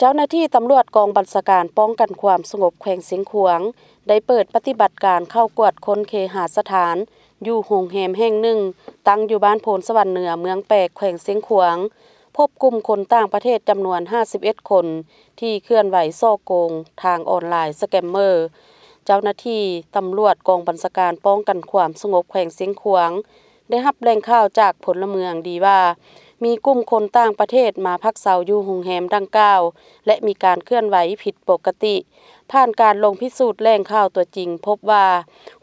ເຈົ້າໜ້າທີ່ຕຳຫຼວດກອງບັນຊາການປ້ອງກັນຄວາມສະຫງົບແຂວງຊຽງຂວາງ ໄດ້ເປີດປະຕິບັດການເຂົ້າກວດຄົ້ນເຄຫະສະຖານ ຢູ່ໂຮງແຮມແຫ່ງໜຶ່ງ ຕັ້ງຢູ່ບ້ານໂພນສະຫວັນເໜືອ ເມືອງແປກ ແຂວງຊຽງຂວາງ, ພົບກຸ່ມຄົນຕ່າງປະເທດຈຳນວນຫ້າສິບເອັດຄົນ ທີ່ເຄື່ອນໄຫວສໍ້ໂກງທາງອອນລາຍ ສະແກມເມີ. ເຈົ້າໜ້າທີ່ຕຳຫຼວດກອງບັນຊາການປ້ອງກັນຄວາມສະຫງົບແຂວງຊຽງຂວາງ ໄດ້ຮັບແຫຼ່ງຂ່າວຈາກພົນລະເມືອງດີວ່າ ມີກຸ່ມຄົນຕ່າງປະເທດມາພັກເຊົາຢູ່ໂຮງແຮມດັ່ງກ່າວ ແລະ ມີການເຄື່ອນໄຫວຜິດປົກກະຕິ. ຜ່ານການລົງພິສູດແຫຼ່ງຂ່າວຕົວຈິງ ພົບວ່າ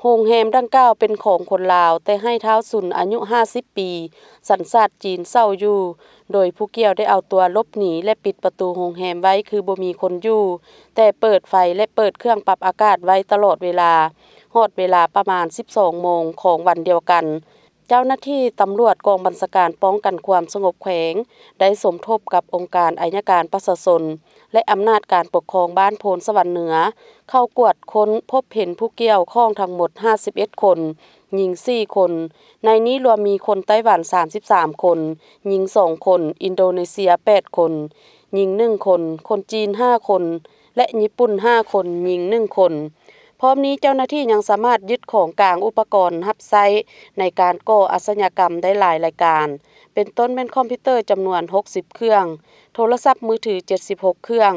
ໂຮງແຮມດັ່ງກ່າວເປັນຂອງຄົນລາວ ແຕ່ໃຫ້ທ້າວຊຸນອາຍຸຫ້າສິບປີ ສັນຊາດຈີນເຊົ່າຢູ່, ໂດຍຜູ້ກ່ຽວໄດ້ເອົາຕົວຫຼົບໜີ ແລະ ປິດປະຕູໂຮງແຮມໄວ້ຄືບໍ່ມີຄົນຢູ່, ແຕ່ເປີດໄຟ ແລະ ເປີດເຄື່ອງປັບອາກາດໄວ້ຕະຫຼອດເວລາ, ຮອດເວລາປະມານສິບສອງໂມງຂອງວັນດຽວກັນ, ເຈົ້າໜ້າທີ່ຕຳຫຼວດກອງບັນຊາການປ້ອງກັນຄວາມສະຫງົບແຂວງ ໄດ້ສົມທົບກັບອົງການໄອຍະການປະຊາຊົນ ແລະ ອຳນາດການປົກຄອງບ້ານໂພນສະຫວັນເໜືອ ເຂົ້າກວດຄົ້ນພົບເຫັນຜູ້ກ່ຽວຂ້ອງທັງໝົດຫ້າສິບເອັດຄົນ, ຍິງສີ່ຄົນ, ໃນນີ້ລວມມີຄົນໄຕ້ຫວັນສາມສິບສາມຄົນ, ຍິງສອງຄົນ, ອິນໂດເນເຊຍແປດຄົນ, ຍິງໜຶ່ງຄົນ, ຄົນຈີນຫ້າຄົນ ແລະ ຍີ່ປຸ່ນຫ້າຄົນ, ຍິງໜຶ່ງຄົນ. ພ້ອມນີ້ເຈົ້າໜ້າທີ່ຍັງສາມາດຍຶດຂອງກາງອຸປະກອນຮັບໃຊ້ໃນການກໍ່ອາຊະຍາກຳໄດ້ຫຼາຍລາຍການ, ເປັນຕົ້ນແມ່ນຄອມພິວເຕີຈຳນວນຫົກສິບເຄື່ອງ, ໂທລະສັບມືຖືເຈັດສິບຫົກເຄື່ອງ,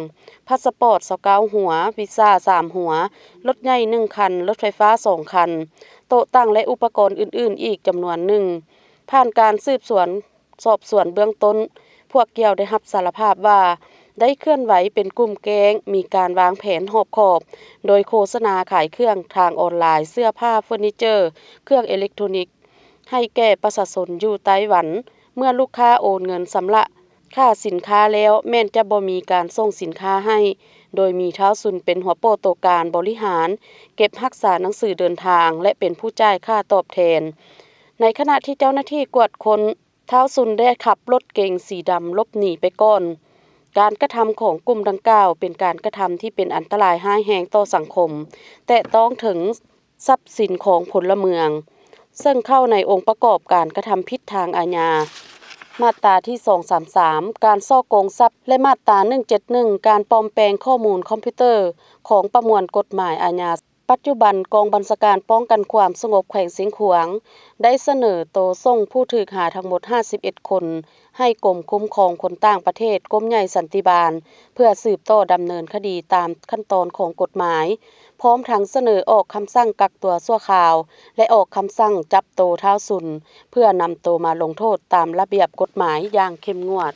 ພາສປອດຊາວເກົ້າຫົວ, ວີຊາສາມຫົວ, ລົດໃຫຍ່ໜຶ່ງຄັນ, ລົດໄຟຟ້າສອງຄັນ, ໂຕະຕັ່ງ ແລະ ອຸປະກອນອື່ນໆອີກຈຳນວນໜຶ່ງ. ຜ່ານການສືບສວນ ສອບສວນເບື້ອງຕົ້ນ, ພວກກ່ຽວໄດ້ຮັບສາລະພາບວ່າ ໄດ້ເຄື່ອນໄຫວເປັນກຸ່ມແກ້ງ, ມີການວາງແຜນຮອບຄອບ, ໂດຍໂຄສະນາຂາຍເຄື່ອງທາງອອນລາຍ, ເສື້ອຜ້າ, ເຟີນີເຈີ, ເຄື່ອງເອເລັກໂທນິກ ໃຫ້ແກ່ປະຊາຊົນຢູ່ໄຕ້ຫວັນ. ເມື່ອລູກຄ້າໂອນເງິນຊຳລະຄ່າສິນຄ້າແລ້ວ, ແມ່ນຈະບໍ່ມີການສົ່ງສິນຄ້າໃຫ້, ໂດຍມີທ້າວຊຸນເປັນຫົວໂປະໂຕການບໍລິຫານ, ເກັບຮັກສາໜັງສືເດີນທາງ ແລະ ເປັນຜູ້ຈ່າຍຄ່າຕອບແທນ. ໃນຂະນະທີ່ເຈົ້າໜ້າທີ່ກວດຄົ້ນ, ທ້າວຊຸນໄດ້ຂັບລົດເກັງສີດຳຫຼົບໜີໄປກ່ອນ. ການກະທຳຂອງກຸ່ມດັ່ງກ່າວເປັນການກະທຳທີ່ເປັນອັນຕະລາຍຮ້າຍແຮງຕໍ່ສັງຄົມ, ແຕະຕ້ອງເຖິງຊັບສິນຂອງພົນລະເມືອງ, ເຊິ່ງເຂົ້າໃນອົງປະກອບການກະທຳຜິດທາງອາຍາ ມາດຕາທີສອງສາມສາມ ການສໍ້ໂກງຊັບ ແລະ ມາດຕາໜຶ່ງເຈັດໜຶ່ງ ການປອມແປງຂໍ້ມູນຄອມພິວເຕີ ຂອງປະມວນກົດໝາຍອາຍາ. ປັດຈຸບັນກອງບັນຊາການປ້ອງກັນຄວາມສະຫງົບແຂວງຊຽງຂວາງ ໄດ້ສະເໜີໂຕສົ່ງຜູ້ຖືກຫາທັງໝົດຫ້າສິບເອັດຄົນ ໃຫ້ກົມຄຸ້ມຄອງຄົນຕ່າງປະເທດ ກົມໃຫຍ່ສັນຕິບານ ເພື່ອສືບຕໍ່ດຳເນີນຄະດີຕາມຂັ້ນຕອນຂອງກົດໝາຍ, ພ້ອມທັງສະເໜີອອກຄຳສັ່ງກັກຕົວຊົ່ວຄາວ ແລະ ອອກຄຳສັ່ງຈັບໂຕທ້າວຊຸນ ເພື່ອນຳໂຕມາລົງໂທດຕາມລະບຽບກົດໝາຍຢ່າງເຂັ້ມງວດ.